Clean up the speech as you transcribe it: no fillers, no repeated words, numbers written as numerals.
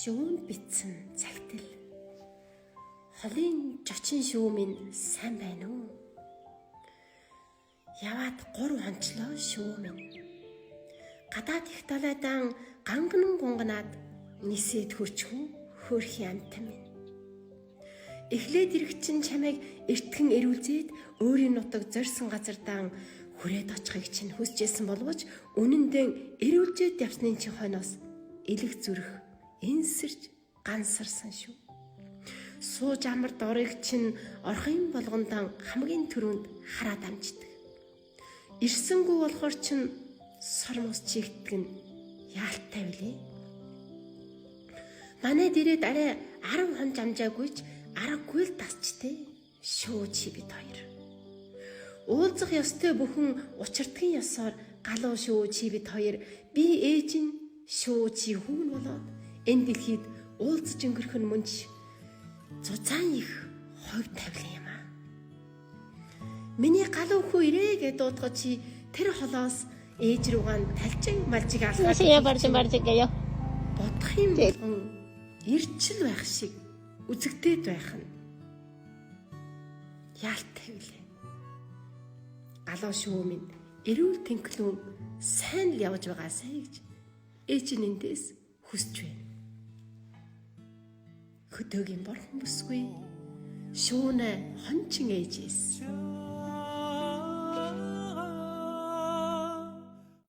Шүүнд битсэн цагтл. Холын жочин шүү минь сайн байна уу? Яваад 3 хончлоо шүү минь. Гадаад их далайдаан ганганан гунганаад нисээд хөрчхөн хөөрхий амтан минь. Эхлээд ирэх чинь чамайг эртгэн эрүүлзээд өөрийн нутаг зорьсон газардаан хүрээд очихыг чинь хүсэжсэн боловч үнэндээ эрүүлжээд явсны чинь хойноос элэг зүрх энсэрч гансарсан шүү. Сууж амар дорыг чинь орхын болгондан хамгийн түрүүнд хараад амждаг. Ирсэнгүү болохоор чинь сормуус чигтдэг нь яалтай билээ. Манайд ирээд арай 10 хонж амжаагүй ч аргагүй л тасчтэй шүү чи бид хоёр. Уулзах ёстой бүхэн учирдгийн ёсоор галуу шүү чи бид хоёр, би ээж нь шүү чи хүүн болоод энэ дэлхийд уулзаж өнгөрөх нь мөн ч зузаан их хувь тавилан юм аа. Миний галуу хүү ирээ гэдээ дуудахад чи тэр холоос ээж руугаа талжин малжиг алхаад Nasıl баржин баржин гаё. бодох юм болгон ирчил байх шиг үзэгдээд байх нь яалтай билээ. Галуу шүү минь эрүүл тэнхлүүн сайн л явж байгаасай гэж ээж нь эндээс хүсэж байна. Хөдөөгийн бурхан бүсгүй шүүнэ хончин ээжээс.